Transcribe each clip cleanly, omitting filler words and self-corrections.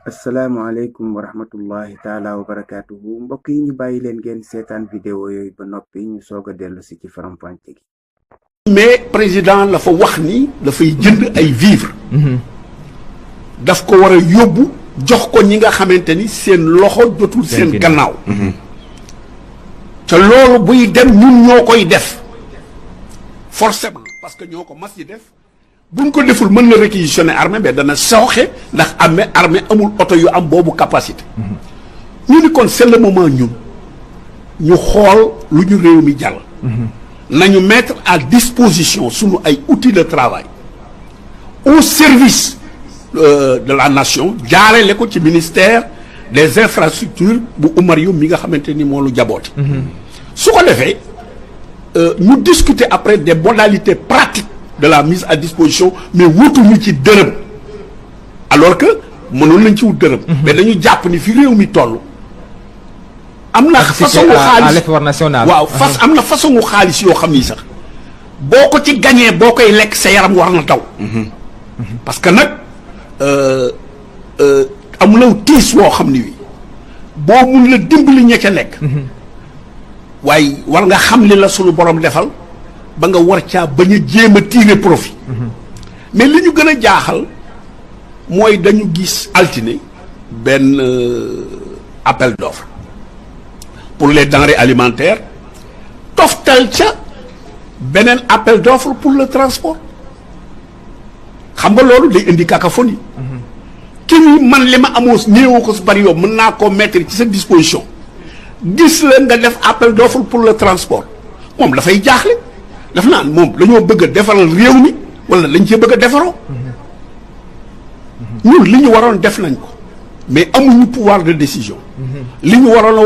asalaamaaleykum wa rahmatullahi taala wa barakaatuhu mbokk yi ñu bàyyi leen ngeen seetaan vidéo yooyu ba noppi ñu soog a dellu si ci faram-fàcce gi. mais président la fa wax ni dafay jënd ay vivres. daf ko war a yóbbu jox ko ñi nga xamante ni seen loxo jotul seen gannaaw. te loolu buy dem ñun ñoo koy def forcément parce que ñoo ko mas di def. buñ ko deful mën na réquisitionner armée mais dana sooxe ndax armée amul oto yu am boobu capacité. ñu ni kon c'est le moment ñun ñu xool lu ñu réew mi jàll. nañu mettre à disposition sunu ay outils de travail au service de la nation jaarale ko ci ministère des infrastructures bu Oumar Youm mi nga xamante ni moo lu jaboote. su ko defee ñu discuter après des modalités pratiques de la mise à disposition mais wutuñu ci dërëm alors que mënoon nañ ci wut dërëm. mais dañu jàpp ni fi réew mi toll. am na façon xaalis l'effort national. waaw am na façon xaalis yoo xam ni sax boo ko ci gañee boo koy lekk sa yaram war na taw. parce que nag amulaw tiis woo xam ni wi boo mun la dimbali ña ca nekk. waaye war nga xam li la sunu borom defal. ba nga war caa bañ a jéem a tirer profit. mais li ñu gën a jaaxal mooy dañu gis altine benn appel d'offre pour les denrées alimentaires toftal ca beneen appel d'offre pour le transport xam nga loolu day indi cacophonie. ki ni man li ma amoo néewoo ko su bari yow mën naa koo mettre ci sa disposition gis la nga def appel d'offre pour le transport moom dafay jaaxle. daf naan moom dañoo bëgg a defaral réew mi wala dañ cee bëgg a defaroo. ñun li ñu waroon def nañ ko mais amuñu pouvoir de décision. li ñu waroon a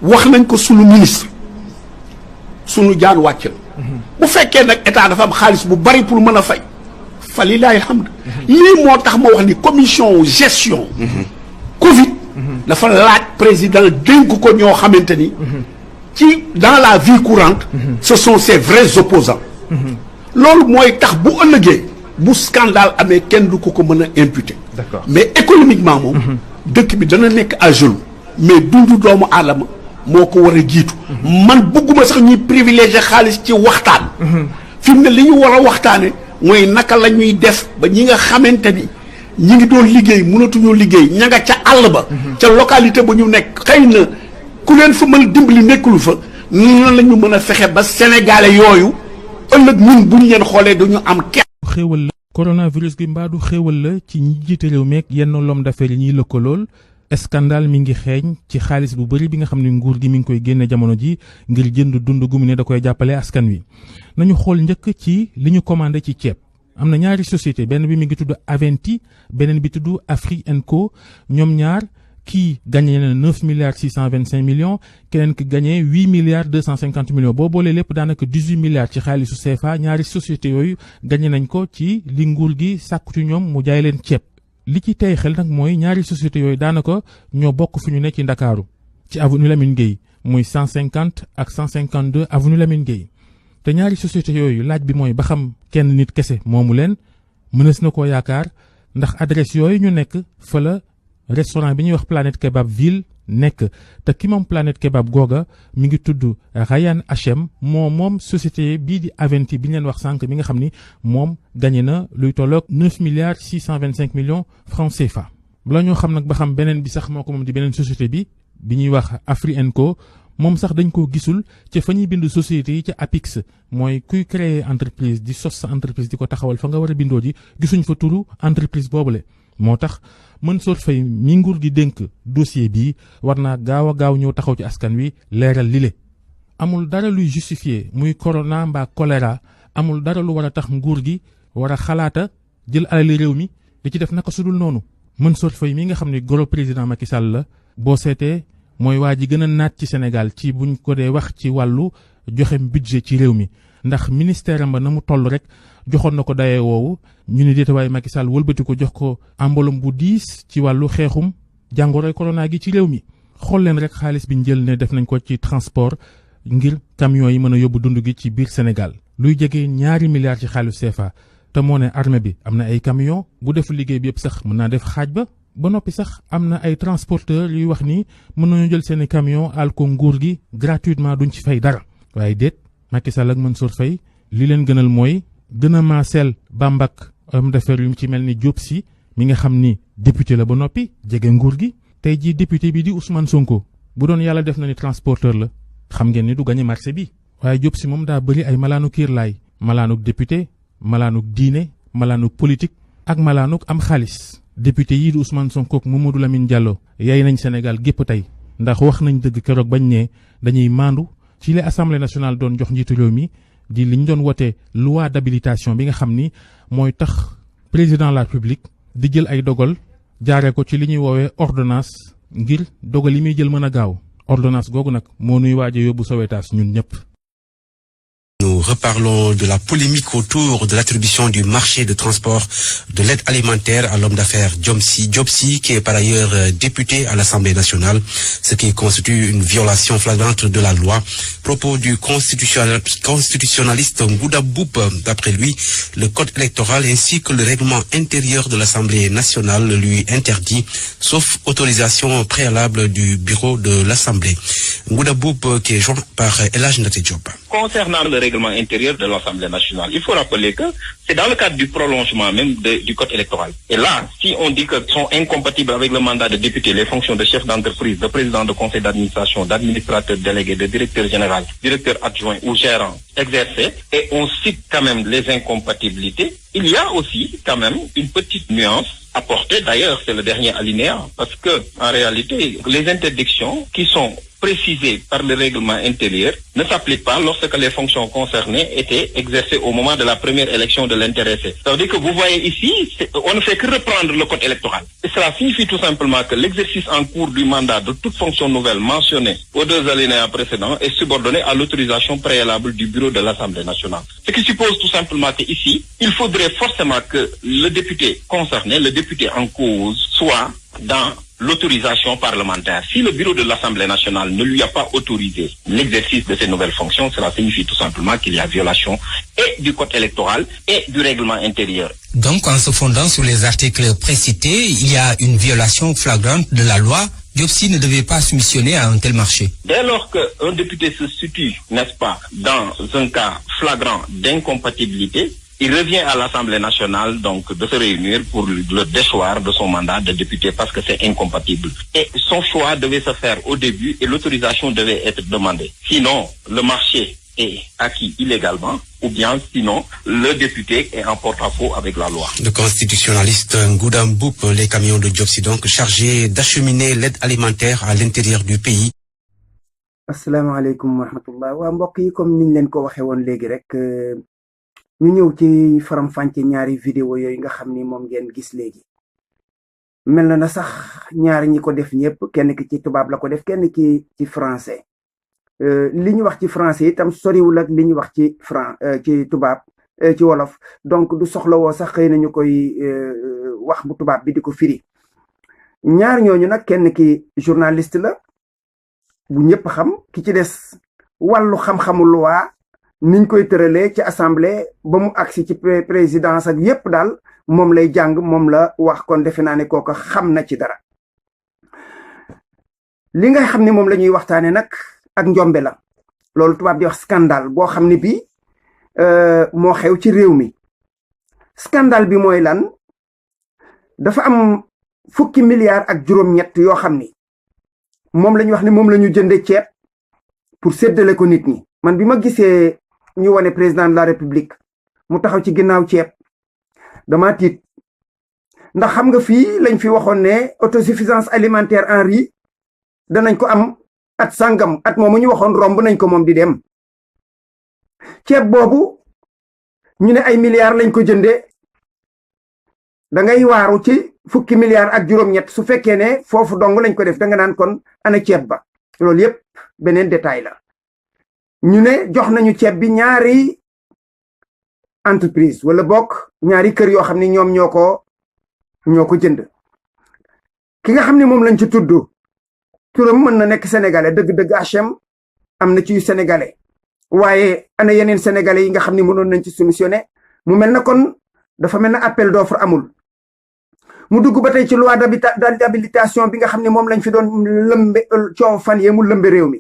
wax nañ ko sunu ministre sunu jaan wàcc na. bu fekkee nag état dafa am xaalis bu bari pour mën a fay. fa lillahi alhamd. lii moo tax ma wax ni commission gestion. Covid. dafa laaj président dénk ko ñoo xamante ni. ci dans la vie courante. ce sont ses vrais opposants. loolu mooy tax bu ëllëgee bu scandale amee kenn du ko mën a imputer. d'accord mais économiquement moom. dëkk bi dana nekk à genoux. mais dundu doomu aadama moo ko war a jiitu. man bëgguma sax ñuy privilégier xaalis ci waxtaan. fi mu ne li ñu war a waxtaane mooy naka la ñuy def ba ñi nga xamante ni ñi ngi doon liggéey mënatuñoo liggéey ña nga ca àll ba. ca localité ba ñu nekk xëy na. ku leen fa mën a dimbali nekkul fa nan la ñu mën a fexe ba sénégalais yooyu ëllëg ñun bu ñu leen xoolee dañu am kenn. xéewal la coronavirus gi mbaa du xéewal la ci ñi jiite réew meeg yenn l'homme d'affaires yi ñuy lëkkalool scandale mi ngi xeeñ ci xaalis bu bëri bi nga xam ne nguur gi mi ngi koy génne jamono ji ngir jënd dund gu mu ne da koy jàppale askan wi. nañu xool njëkk ci li ñu commandé ci ceeb am na ñaari société benn bi mi ngi tudd Aventi beneen bi tudd Afri&Co ñoom ñaar. kii gagné na 9 milliards 625 millions keneen ki gagné 8 milliards 250 millions boo boolee lépp daanaka 18 milliards ci xaalisu CFA ñaari société yooyu gagné nañ ko ci li nguur gi sàkku ci ñoom mu jaay leen ceeb. li ci tey xel nag mooy ñaari société yooyu daanaka ñoo bokk fi ñu ne ci Ndakaaru ci avenue Lamine Gueye muy 150 ak 152 avenue Lamine Gueye te ñaari société yooyu laaj bi mooy ba xam kenn nit kese moomu leen mënees na koo yaakaar ndax adresse yooyu ñu nekk fa la. restaurant bi ñuy wax Planète Kebab Ville nekk te ki moom Planète Kebab googa mi ngi tudd Ryan Hachem moom société bii di Aventi bi ñu leen wax sànq mi nga xam ni moom gagné na luy tolloog 9 milliards 625 millions francs CFA. bala ñoo xam nag ba xam beneen bi sax moo ko moom di beneen société bi ñuy wax Afri&Co moom sax dañ koo gisul ca fa ñuy bind société yi ca APIX mooy kuy créer entreprise di sos sa entreprise di ko taxawal fa nga war a bindoo ji gisuñ fa turu entreprise boobule moo tax. Mansour Faye mi nguur gi dénk dossier bii war naa gaaw a gaaw ñëw taxaw ci askan wi leeral lile amul dara luy justifier muy corona mbaa choléra amul dara lu war a tax nguur gi war a xalaata jël alali réew mi di ci def naka sudul noonu Mansour Faye mi nga xam ne goro président Macky Sall la boo seetee mooy waa ji gën a naat ci Sénégal ci buñ ko dee wax ci wàllu joxe budget ci réew mi ndax ministère am ba na mu toll rek joxoon na ko dayee woowu ñu ni déetawaay Macky Sall wëlbati ko jox ko embolom bu diis ci wàllu xeexum jàngoroy corona gi ci réew mi xool leen rek xaalis bi ñu jël ne def nañ ko ci transport ngir camions yi mën a yóbbu dund gi ci biir Sénégal luy jege 2 milliards ci xaalis CFA te moo ne armée bi am na ay camion bu def liggéey bi yëpp sax mën naa def xaaj ba noppi sax am na ay transporteurs yuy wax ni mën nañu jël seeni camion àll ko nguur gi gratuitement duñ ci fay dara waaye déet Macky Sall ak Mansour Faye li leen gënal mooy gën a maaseel Bambak homme d'affaires yu ci mel ni Diop Sy mi nga xam ni député la ba noppi jege nguur gi tey jii député bi di Ousmane Sonko bu doon yàlla def na ni transporteur la xam ngeen ni du gagné marché bi waaye Diop Sy moom daa bëri ay malaanu kiirlaay malaanuk député malaanuk diine malaanuk politique ak malaanuk am xaalis député yii di Ousmane Sonko ak Mamadou Lamine Diallo yay nañ Sénégal gépp tey ndax wax nañ dëgg keroog bañ ne dañuy maandu ci li assemblée nationale doon jox njiitu réew mi di li ñu doon wote loi d'habilitation bi nga xam ni mooy tax président de la République di jël ay dogal jaaree ko ci li ñuy woowee ordonnance ngir dogal yi muy jël mën a gaaw ordonnance googu nag moo nuy waaj a yóbbu Sowétas ñun ñëpp. Nous reparlons de la polémique autour de l'attribution du marché de transport de l'aide alimentaire à l'homme d'affaires Diop Sy, qui est par ailleurs député à l'Assemblée nationale, ce qui constitue une violation flagrante de la loi. Propos du constitutionnaliste Ngouda Mboup. D'après lui, le code électoral ainsi que le règlement intérieur de l'Assemblée nationale lui interdit, sauf autorisation préalable du bureau de l'Assemblée. Ngouda Mboup qui est joint par El Hadj Ndaté Diop. Concernant le règlement intérieur de l'Assemblée nationale, il faut rappeler que c'est dans le cadre du prolongement même du code électoral. Et là, si on dit que sont incompatibles avec le mandat de député, les fonctions de chef d'entreprise, de président de conseil d'administration, d'administrateur délégué, de directeur général, directeur adjoint ou gérant exercé, et on cite quand même les incompatibilités, il y a aussi quand même une petite nuance apportée. D'ailleurs, c'est le dernier alinéa, parce que en réalité, les interdictions qui sont précisées par le règlement intérieur ne s'appliquent pas lorsque les fonctions concernées étaient exercées au moment de la première élection de l'intéressé. Ça veut dire que vous voyez ici, on ne fait que reprendre le code électoral. Et cela signifie tout simplement que l'exercice en cours du mandat de toute fonction nouvelle mentionnée aux deux alinéas précédents est subordonné à l'autorisation préalable du bureau de l'Assemblée nationale. Ce qui suppose tout simplement qu'ici, il faudrait forcément que le député concerné, le député en cause, soit dans l'autorisation parlementaire. Si le bureau de l'Assemblée nationale ne lui a pas autorisé l'exercice de ces nouvelles fonctions, cela signifie tout simplement qu'il y a violation et du code électoral et du règlement intérieur. Donc, en se fondant sur les articles précités, il y a une violation flagrante de la loi. Diop Sy ne devait pas soumissionner à un tel marché. Dès lors qu'un député se situe, n'est-ce pas, dans un cas flagrant d'incompatibilité, il revient à l'Assemblée nationale donc de se réunir pour le déchoir de son mandat de député parce que c'est incompatible. Et son choix devait se faire au début et l'autorisation devait être demandée. Sinon, le marché est acquis illégalement ou bien sinon, le député est en porte-à-faux avec la loi. Le constitutionnaliste Ngouda Mboup, les camions de Diop Sy donc chargés d'acheminer l'aide alimentaire à l'intérieur du pays. asalaamaaleykum wa rahmatullah waa mbokk yi comme niñ leen ko waxee woon léegi rek ñu ñëw ci faram-fàcce ñaari vidéo yooyu nga xam ni moom ngeen gis léegi mel na sax ñaari ñi ko def ñëpp kenn ki ci tubaab la ko def kenn ki ci français li ñu wax ci français itam soriwul ak li ñu wax ci tubaab ci wolof donc du soxlawoo sax xëy na ñu koy wax bu tubaab bi di ko firi ñaar ñooñu nag kenn ki journaliste la bu ñëpp xam ki ci des wàllu xam-xamu loi niñ koy tëralee ci assemblée ba mu agsi ci présidence ak yépp daal moom lay jàng moom la wax kon defe naa ne kooka xam na ci dara li nga xam ne moom la ñuy waxtaane nag ak njombe la loolu tubaab di wax scandale boo xam ne bi moo xew ci réew mi scandale bi mooy lan dafa am fukki milliards ak juróom-ñett yoo xam ni moom la ñuy wax ne moom la ñu jënde ceeb pour séddale ko nit ñi man bi ma gisee ñu wane président de la république mu taxaw ci ginnaaw ceeb dama tiit ndax xam nga fii lañ fi waxoon ne autosuffisance alimentaire en riz danañ ko am at sàngam at moomu ñu waxoon romb nañ ko moom di dem ceeb boobu ñu ne ay milliards lañ ko jënde da ngay waaru ci fukki milliards ak juróom-ñett su fekkee ne foofu dong lañ ko def da nga naan kon ana ceeb ba loolu yépp beneen détail la ñu ne jox nañu ceeb bi ñaari entreprise wala bokk ñaari kër yoo xam ne ñoom ñoo ko jënd ki nga xam ne moom lañ ci tudd turam mën na nekk sénégalais dëgg-dëgg HM am na ci yu sénégalais waaye ana yeneen sénégalais yi nga xam ne mënoon nañ ci soumissionné mu mel na kon dafa mel ne appel d'offre amul. mu dugg ba tey ci loi d'habilitation bi nga xam ne moom lañ fi doon lëmbe coow fan yee mu lëmbe réew mi.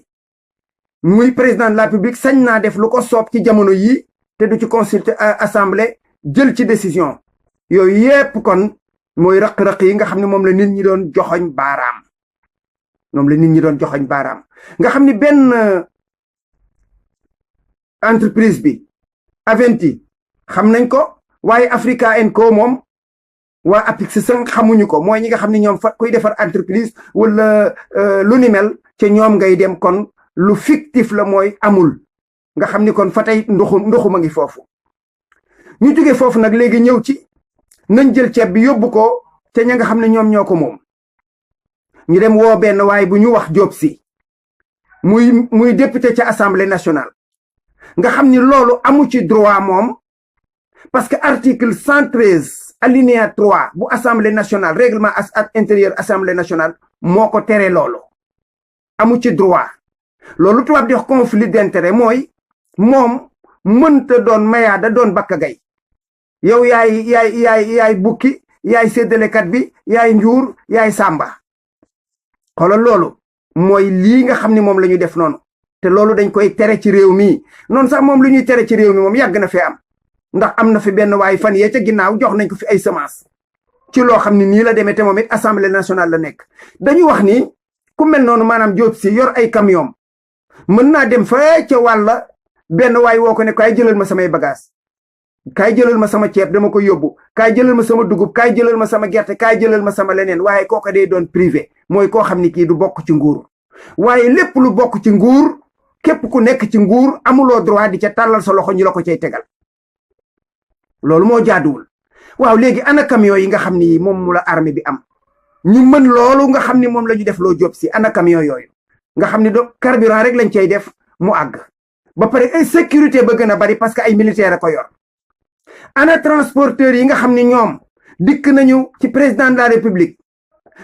muy président de la République sañ naa def lu ko soob ci jamono yii te du ci consulter assemblée jël ci décision yooyu yépp kon mooy raq-raq yi nga xam ne moom la nit ñi doon joxoñ baaraam. nga xam ni benn entreprise bi Aventi xam nañ ko waaye Africa & Co moom waa Apix xamuñu ko mooy ñi nga xam ne ñoom fa kuy defar entreprise wala lu ni mel ca ñoom ngay dem kon lu fictif la mooy amul nga xam ni kon fa tey ndoxuma ngi foofu. ñu jógee foofu nag léegi ñëw ci nañ jël ceeb bi yóbbu ko ca ña nga xam ne ñoom ñoo ko moom. ñu dem woo benn waaye bu ñu wax Diop Sy muy député ca assemblée nationale nga xam ni loolu amu ci droit moom parce que article 113 alinéa 3 bu assemblée nationale règlement intérieur assemblée nationale moo ko tere loolu amu ci droit. loolu tubaab di wax conflit d'intérêt mooy moom mënta doon mayaada doon bakka gay yow yaay bukki yaay séddalekat bi yaay njuur yaay sàmba xoolal loolu mooy lii nga xam ni moom la ñu def noonu te loolu dañ koy tere ci réew mi noonu sax moom lu ñuy tere ci réew mi moom yàgg na fee am ndax am na fi benn waay fan yee ca ginnaaw jox nañ ko fi ay semence ci loo xam ni nii la demee te moom it assemblée nationale la nekk dañu wax ni ku mel noonu maanaam Diop Sy yor ay camion mën naa dem fa ca wàlla benn waay woo ko ne kaay jëlal ma samay bagage kaay jëlal ma sama ceeb dama ko yóbbu kaay jëlal ma sama dugub kaay jëlal ma sama gerte kaay jëlal ma sama leneen waaye kooka day doon privé mooy koo xam ni kii du bokk ci nguur waaye lépp lu bokk ci nguur képp ku nekk ci nguur amuloo droit di ca tàllal sa loxo ñu la ko cay tegal loolu moo jaaduwul. waaw léegi ana camion yi nga xam ni moom mu la armée bi am ñu mën loolu nga xam ni moom la ñu def loo Diop Sy ana camion yooyu nga xam ni do carburant rek lañ cay def mu àgg ba pare insécurité ba gën a bari parce que ay militaire a ko yor. ana transporteurs yi nga xam ni ñoom dikk nañu ci président de la république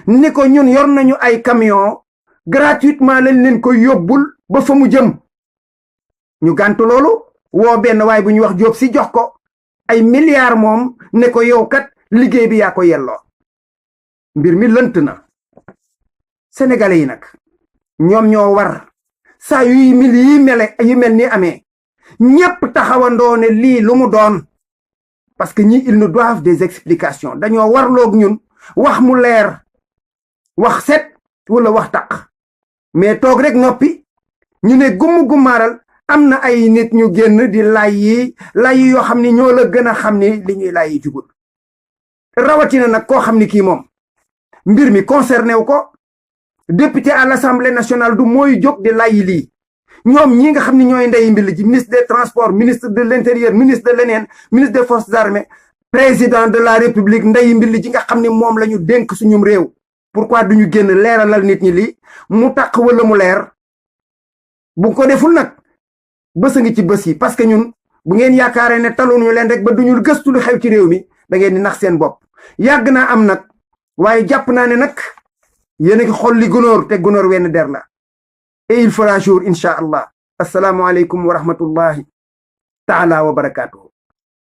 ni ko ñun yor nañu ay camion gratuitement lañ leen ko yóbbul ba fa mu jëm ñu gàntu loolu woo benn waay bu ñuy wax Diop Sy jox ko ay milliards moom ne ko yow kat liggéey bi yaa ko yelloo mbir mi lënt na sénégalais yi nag ñoom ñoo war saa yu mel ni amee ñépp taxawandoo ne lii lu mu doon parce que ñi ils nous doivent des explications dañoo warloog ñun wax mu leer wax set wala wax taq mais toog rek noppi ñu ne gummaaral am na ay nit ñu génn di lay yoo xam ni ñoo la gën a xam ni li ñuy lay yi jugul rawatina nag koo xam ni kii moom mbir mi concerné wu ko député à l'Assemblée nationale du mooy jóg di lay lii ñoom ñi nga xam ne ñooy ndey mbil ji ministre des transports ministre de l'intérieur ministre de leneen ministre des forces armées président de la république ndey mbil ji nga xam ne moom la ñu dénk suñum réew pourquoi duñu génn leeralal nit ñi lii mu taq wala mu leer bu ko deful nag bës a ngi ci bës yi parce que ñun bu ngeen yaakaaree ne taluñu leen rek ba duñu gëstu lu xew ci réew mi da ngeen di nax seen bopp yàgg naa am nag waaye jàpp naa ne nag yéen a ngi xool li gunóor te gunóor wenn der la et il fera jour incha allah assalaamu aleykum wa rahmatullahi taala wa barakaatuhu